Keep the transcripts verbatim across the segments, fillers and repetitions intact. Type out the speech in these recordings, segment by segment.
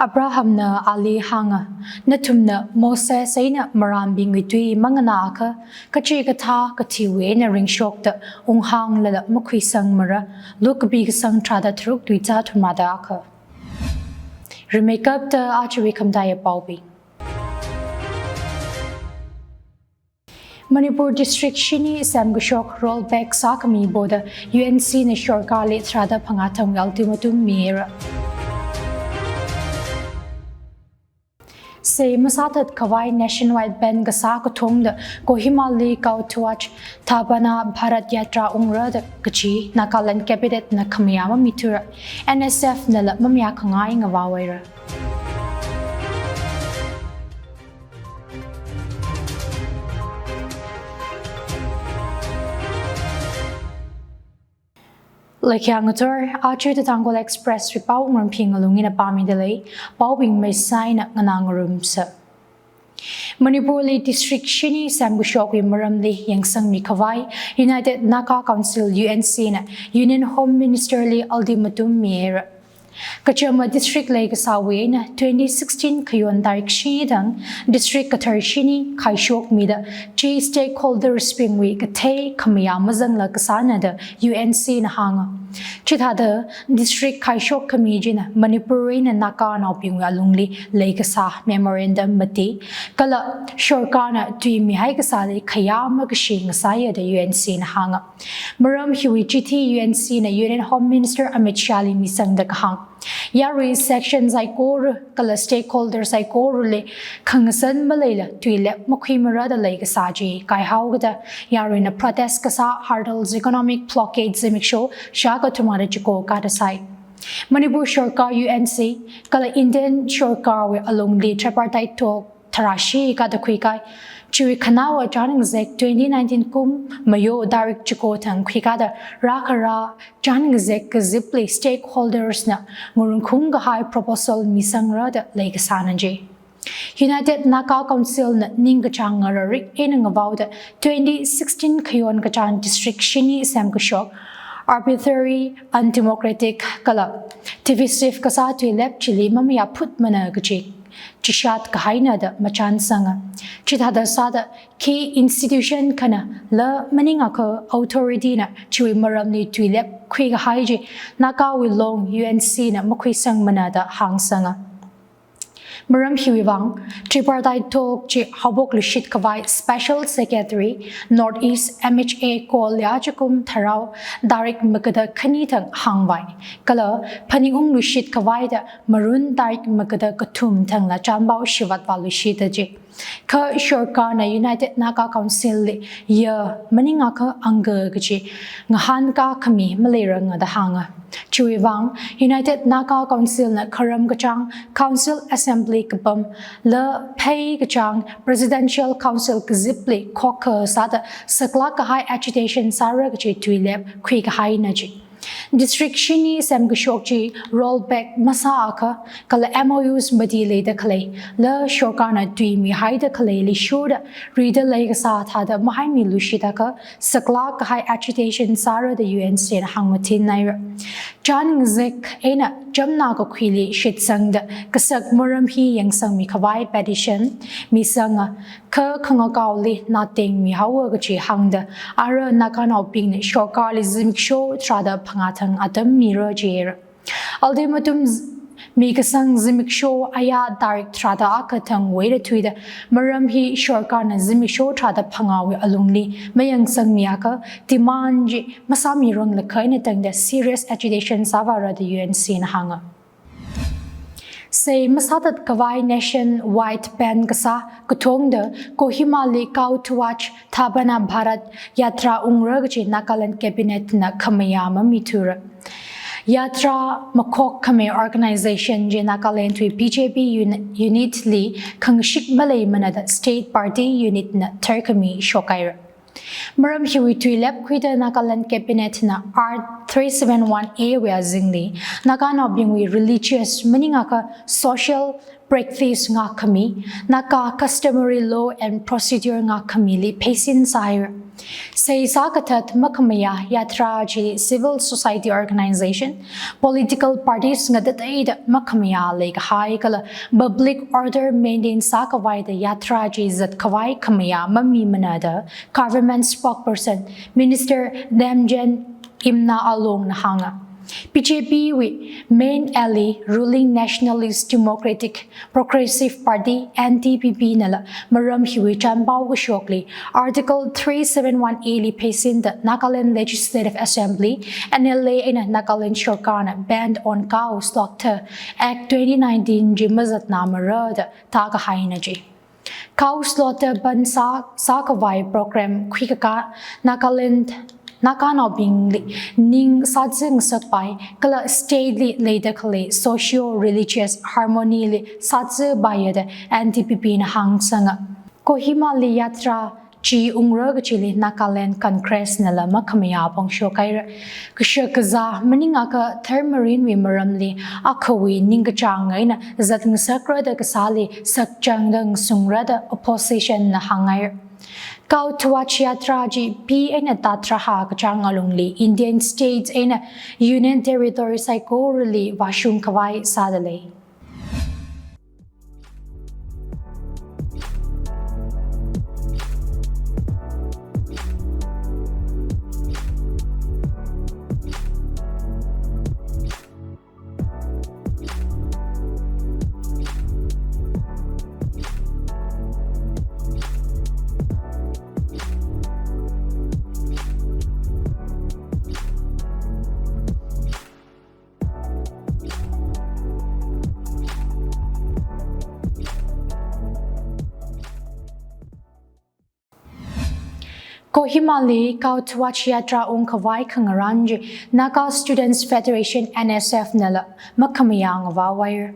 Abrahamna ali hānga, nathumna Moses eina marānbingwui tui manganā akha, kachikathā kathiwui eina ringshokta unghānglala makhuisangmara, Luke kapi kasang tharāda tharuk tuizā thumrāda akha. Rimeikapta ajawui khamataiya paobing. Manipur District shini semkashok rollback sākhami boda U N C na sorkarli tharāda phangā thang ultimatum mira. Sei masāthat khavai nationwide ban kasā kathongda Kohimali Cow Touch Thapana Bharat Yatra ungra da kachi Nagaland Cabinet na khamayā mamithura, N S F nala mamayā khangai ngavāvaira. Laikhya ngathor, aja The Tangkhul Express wui pao ngarumphing alungina pāmidalei, paobing meisaina nganā ngarumsa. Manipurli District shini semkashokwui maramli yangsangmi khavai United Naga Council, U N C na Union Home Minister li ultimatum mira. Kachama district leikasāwui eina twenty sixteen Khayon tarik shini thang district kathar shini khaishokmida chi stakeholders bingwui kathei khamayā mazangla kasāna da U N C na hānga. Chithāda district khaishok khami china Manipur eina Naganaobingwui alungli leikasā memorandum mati, kala sorkarna tui mihai kasāli khayā makashi ngasāya da U N C na hānga. Maram hiwui chithi U N C na Union Home Minister Amit Shah li misangda kahāng, yarui section saikora kala stakeholder saikorali khangasan maleila tuilep makhuimara da leikasā chi kaihaokada yaruina protest kasā Hartal Economic Blockade zimiksho shākha thumrāda chiko kāda sai. Manipur sorkar, U N C kala Indian sorkarwui alungli tripartite talk tharāshi kada khuikai. Chiwui khanaowa Chan Ngazek twenty nineteen kum Mayo tarik chiko thang khuikada rākhara Chan Ngazek kazipli stakeholders na ngarungkhung kahai proposal misangra da leikasāna ji. United Naga Council na ningkachāng ngararik eina ngavaoda twenty sixteen Khayon kachāng district shini semkashok arbitrary, undemocratic kala divisive kasā tuilep chili mamayā phutmana kachi chishat kahaina da machānsanga. Chithāda sāda khi institution khanala maningakha authority na chiwui maramli tuilep khuikahai chi Nagawui long U N C na makhuisangmana da hāngsanga. Maram hiwui vang tripartite talk chi haophok luishit khavai Special Secretary North East M H A Call li ajakum Tharao tarik magada khani thang hāngvai, kala phaningung luishit khavai da Marun tarik magada kathum thangla chanpao shivatvā luishita ji. Kha sorkarna United Naga Council li ya maningakha angka kachi ngahānkā khami maleiranga da hānga. Chiwui vang United Naga Council na kharam kachāng Council Assembly kapamla phei kachāng Presidential Council kazipli khokkha sāda saklāk kahai agitation sāra kachi tuilep khuikahaina ji. District shini semkashok chi rollback masāakha kala M O Us mati leida khaleila sorkarna tui mihaida khaleili shurda rida leikasā thāda mahaimi luishitakha saklāk kahai agitation sāra da U N C na hāngmathinnaira. Chan Ngazek eina chamna kakhuili shitsangda kasak maram hi yangsangmi khavai petition misanga, kha khangakaoli nateng mihaowa kachi hāngda ara Naganaobingna sorkarli zimiksho tharāda phangā thang atam mira jira. Ultimatum z-, mikasang zimiksho aya tarik tharāda akha thang weida thuida maram hi sorkarna zimiksho tharāda phangāwui alungli mayangsangmiakha demand chi masāmirang lakhaina tangda serious agitation sāvāra da U N C na hānga. Sei masāthat khavai nationwide ban kasā kathongda Kohimali Cow Touch Thapana Bharat Yatra ungra kachi Nagaland Cabinet na khamayā mamithura. Yatra makhok khami organization chi Nagaland wui B J P uni-, unit li khangashik maleimana da state party unit na tharkhami shokhaira. Maram hiwui tuilep khuida Nagaland Cabinet na Art three seven one A wui azingli Naganaobingwui religious maningakha social practice ngākhami, Naga customary law and procedure ngākhamili pheisin sāhaira. Seisā kathat makhamayā yatra chi civil society organization, political parties ngatateida makhamayā leikahai kala public order maintain sākhavai da yatra chi zatkhavai khamayā mamimana da government spokesperson Minister Damjen Imna Alongna hānga. B J P wui main ally ruling Nationalist Democratic Progressive Party, N D P P nala maram hiwui chānpao kashokli Article three seven one A li pheisinda Nagaland Legislative Assembly, N L A eina Nagaland sorkarna Ban on Cow Slaughter Act twenty nineteen chi mazatnamara da tākahaina chi. Cow slaughter ban sā, sākhavai program khuikakā Nagaland, Naganaobingli ning sāzangngasakpai kala state li leida khalei socio-religious harmony li sāzangpaiya da N D P P na hāngsanga. Kohimali yatra chi ungra kachili Nagaland Congress nala makhamayā pongshokhaira. Kashak kazā maningakha tharmarinwui maramli akhawui ningkachāng eina zatngasakra da kasāli sakchangda ngasungra da opposition na hānghaira. Cow Dwaj yatra chi pi eina tatraha kachāng alungli Indian states eina Union Territory saikorali vāshungkhavai sādalei. Kohimali Cow Dwaj yatra ungkhavai khangarān chi Naga Students Federation, N S F nala makhamayā ngavāhaira.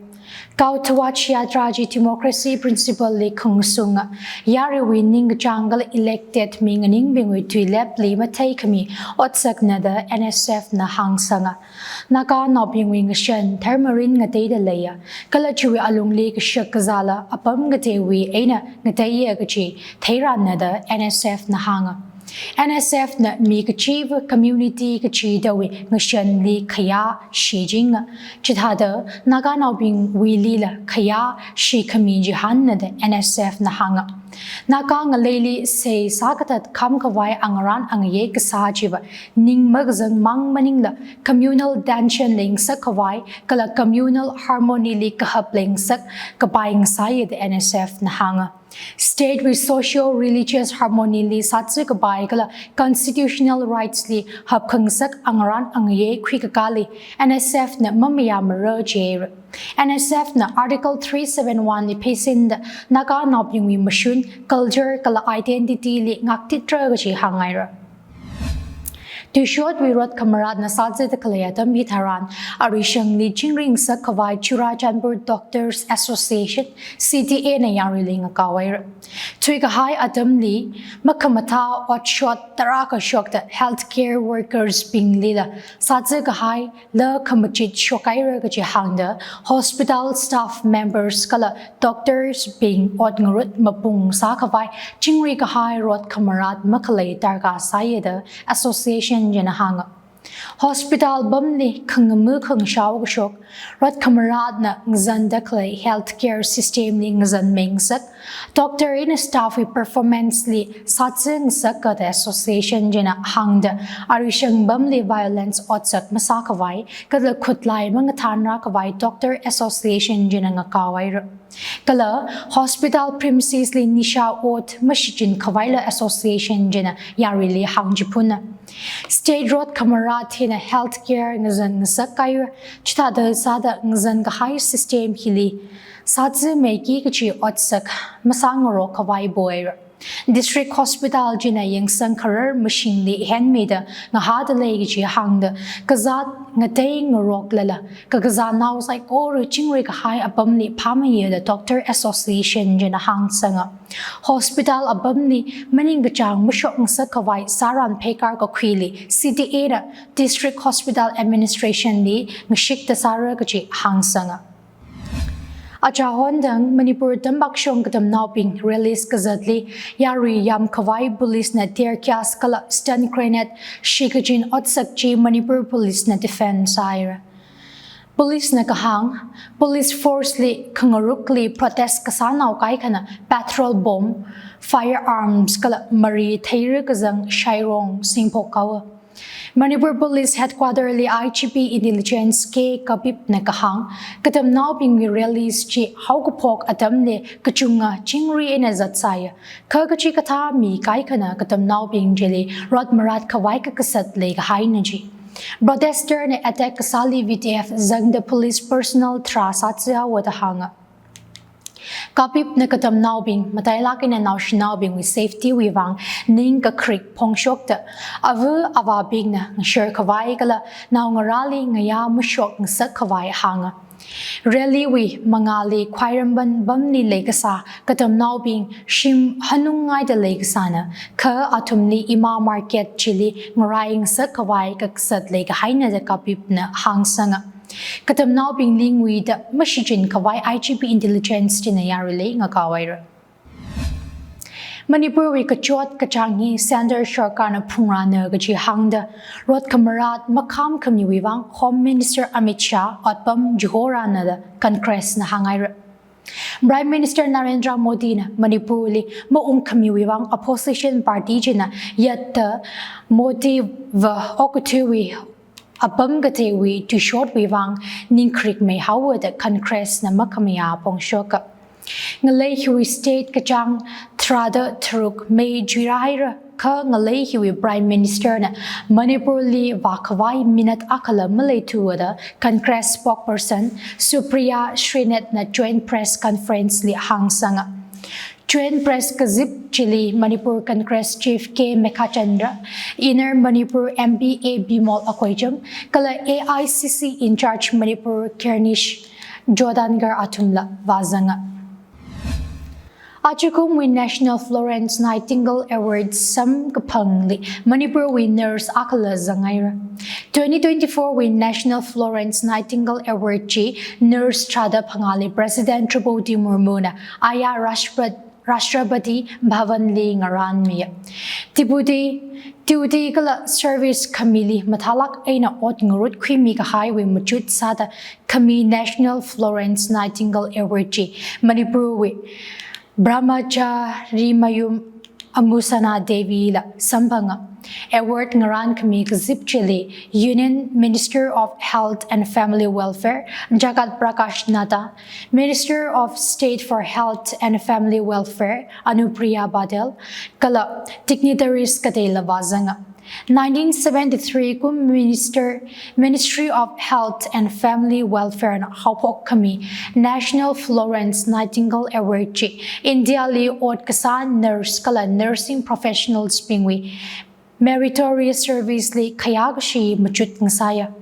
Cow Dwaj yatra chi democracy principle li khangasunga, yaruiwui ningkachāng kala elected mi nganingbingwui tuilepli matheikhami otsakna da N S F na hāngsanga. Naganaobingwui ngashan tharmarin ngateida leiya, kala chiwui alungli kashak kazāla apam kateiwui eina ngateiya kachi theirāna da N S F na hānga. N S F na mi kachiva community kachidawui ngashanli khayā shichinga, chithāda Naganaobingwuilila khayā shikhami chihānna da N S F na hānga. Naga ngaleili seisā kathat khamkhavai angarān angayei kasā chiva ning makazangmang maningla communal tension leingasakkhavai kala communal harmony li kahap leingasak kapai ngasāya da N S F na hānga. State wui socio-religious harmony li sāzangkapai kala constitutional rights li hapkhangasak angarān angayei khuikakāli N S F na mamayāmara jihaira. N S F na Article three seven one li pheisinda Naganaobingwui mashun, culture kala identity li ngaktitra kachi hānghaira. Tuishotwui rot khamaratna sāzangda khalei atam hitharan, aruishangli chingri ngasakkhavai Churachandpur Doctors Association, C D A na yaruili ngakaohaira. Thuikahai atamli, makhamathā otshot tarākha shokta healthcare workers binglila sāzangkahai la khamachit shokhaira kachi hāngda, hospital staff members kala doctors bing ot ngarut mapung sākhavai chingri kahai rot khamarat makhalei darkar sāya da association china hānga. Hospital pamli khangama khangashao kashok, rot khamaratna ngazanda khalei healthcare system li ngazanmei ngasak, doctor eina staff wui performance li sāzang ngasaka da association china hāngda, aruishang pamli violence otsak masākhavai kala khutlai mangathānrākhavai Doctor Association china ngakaohaira. Kala hospital premises li nisha ot mashichingkhavaila association china yaruili hāngchiphuna. State rot khamarat hina healthcare ngazan ngasak kahaiya, chithāda sāda ngazankahai system hili sāzangmeiki kachi otsak masāngarokkhavai pohaira. District Hospital china yangsang kharar mashingli hanmida ngahāda lei kachi hāngda, kazāt ngatei ngaroklala kakazānao saikora chingri kahai apamli phāmeiya da Doctor Association china hāngsanga. Hospital apamli maningkachāng mashok ngasakkhavai sāran pheikar kakhuili C D A na District Hospital Administration li ngashikta sāra kachi hāngsanga. Achahon thang Manipur tampak shong katamnaobing release kazatli yarui yamkhavai police na tear gas kala stun grenade shikachin otsak chi Manipur police na defend sāhaira. Police na kahāng, police force li khangarukli protest kasānao kaikhana petrol bomb, firearms kala mari theira kazang shairong singphok haowa. Manipur Police Headquarter li I G P Intelligence K Kapip na kahāng, katamnaobingwui rallies chi haokaphok atamli kachunga chingri eina zatsāya. Kha kachikathā mi kaikhana katamnaobing chili rot maratkhavai kakasat leikahaina chi. Protester na attack kasāli V D F zangda police personnel tharā sātsi haowa da hānga. Kapip na katamnaobing, matailak eina naoshinaobingwui safety wui vang ning kakharik phongshokta, ava avābingna ngasharkhavai kala naongarāli ngayā mashok ngasakkhavai hānga. Rally wui mangāli Khwairamband pamli leikasā katamnaobing shim hanungngaida leikasāna, kha athumli Ima Market chili ngarai ngasakkhavai kakasat leikahaina da Kapip na hāngsanga. Katamnaobingli nguida mashichinkhavai I G P Intelligence china yaruili ngakaohaira. Manipurwui kachot kachāng hi Centre Sarkarna phungrāna kaji hāngda rot khamarat makham khamiwui vang Home Minister Amit Shah otpam chihorāna da Congress na hānghaira. Prime Minister Narendra Modi na Manipurli maungkhamiwui vang opposition party china yatta Modi va okathuiwui apam katheiwui tuishotwui vang ningkharik mei haowa da Congress na makhamayā phongshoka. Ngalei hiwui state kachāng tharāda tharuk mei chuirāhaira, kha ngalei hiwui Prime Minister na Manipurli vākhavai minute akhala maleithuwa da Congress spokesperson Supriya Srinath na joint press conference li hāngsanga. Joint press kazip chili Manipur Congress Chief K Meghachandra, Inner Manipur M P A Bimol Akoijam, kala A I C C in-charge Manipur Kirnesh Jordhankar athumla vāzanga. Ajakumwui National Florence Nightingale Award samkaphangli Manipurwui nurse akhala zanghaira. Twenty twenty-four wui National Florence Nightingale Award chi nurse tharāda phangāli President Droupadi Murmu na aya Rashtra-, Rashtrapati Bhavan li ngarānmiya. Deputy, deputy kala service khamili mathālak eina ot ngarut khuimi kahaiwui machut sāda khami National Florence Nightingale Award chi Manipurwui Brahmacharimayum Amusana Devi la samphanga. Award ngarān khami kazip chili Union Minister of Health and Family Welfare Jagat Prakash Nadda, Minister of State for Health and Family Welfare Anupriya Patel, kala dignitaries kateila vāzanga. Nineteen seventy-three kum Minister, Ministry of Health and Family Welfare na haophok khami National Florence Nightingale Award chi India li ot kasā nurse kala nursing professionals bingwui meritorious service li khayākashi machut ngasāya.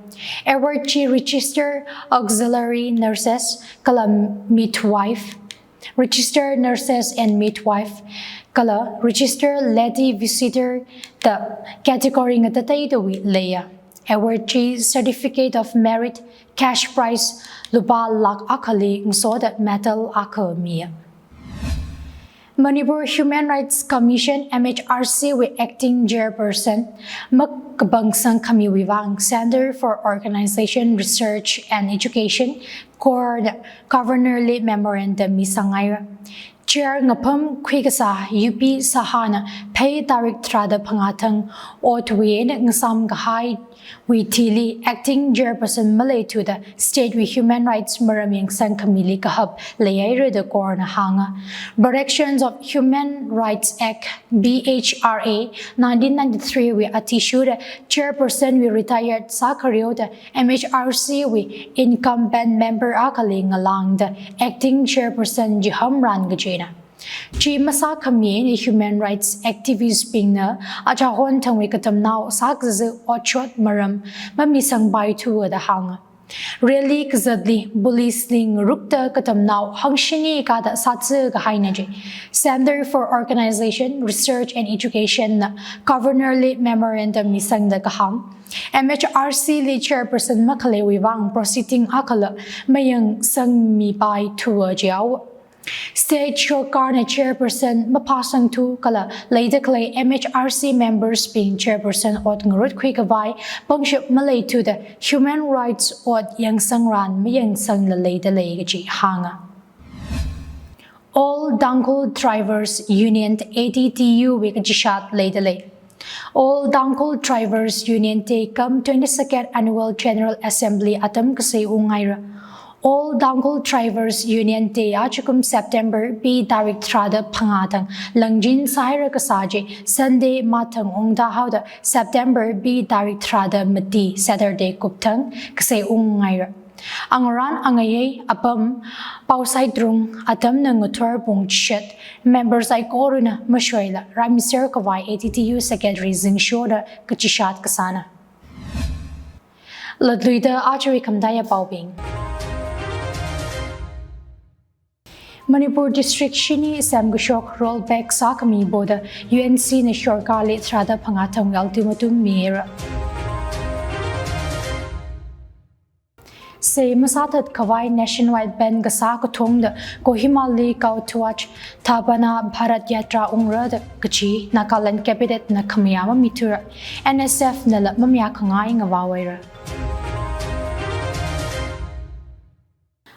Award chi register auxiliary nurses kala midwife, registered nurses and midwife, kala registered lady visitor da category ngatateidawui leiya. Award chi certificate of merit, cash prize lupā lakh akhali ngasoda medal akha miya. Manipur Human Rights Commission, M H R C wui acting chairperson makapangsang khamiwui vang Centre for Organisation Research and Education, CORE na Governor li memorandum misanghaira. Chair ngapham khuikasā U P Saha na phei tarik tharāda phangā thang otwui eina ngasam kahaiwui thili acting chairperson maleithuda state wui human rights maram yangsang khamili kahap leihaira da CORE na hānga. Protections of Human Rights Act, B H R A, nineteen ninety-three wui athishurda chairperson wui retired sākhareoda M H R C wui incumbent member akhali ngalāngda acting chairperson chiham rān kajina. Chi masākhami eina human rights activist bingna achahon thangwui katamnao sākazā otshot maram mamisangpaithuwa da hānga. Rally kazatli police li ngarukta katamnao hangshini kada sātsi kahaina chi Center for Organization, Research and Education na Governor li memorandum misangda kahāng. M H R C li chairperson makhaleiwui vang proceeding akhala mayangsangmipaithuwa jihaowa. State sorkarna chairperson maphāsangthu kala leida khalei M H R C members bing chairperson ot ngarutkhui khavai pangshap maleithuda human rights ot yangsangran mayangsangla leida lei kaji hānga. All Tangkhul Drivers Union, A D T U wui kachishat leida lei. All Tangkhul Drivers Union Day cum twenty-second Annual General Assembly atam kasei ungngaira. All Tangkhul Drivers Union Day achikum September B tarik tharāda phangā thang langchin sāhaira kasā chi Sunday mathang ungda haoda September B tarik tharāda mati Saturday kupthang kasei ungngaira. Angarān angayei apam, paosai trung, atamna ngathor pung chishat, member saikorana mashoila rāmiser khavai A D T U Secretary Zingshona kachishat kasāna. Latluida ajawui khamataiya paobing. Manipur District shini semkashok rollback sākhami boda U N C na sorkarli tharāda phangā thang ultimatum mira. Sei masāthat khavai nationwide ban kasā kathongda Kohimali Kauthuach Thapana Bharat Yatra ungra da kachi Nagaland Cabinet na khamayā mamithura, N S F nala mamayā khangai ngavāvaira.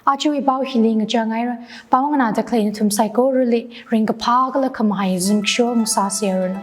Ajawui pao hili ngachāngaira, pao nganāda khalei nathum saikorali ringkaphā kala khamahai zimiksho ngasāseranu.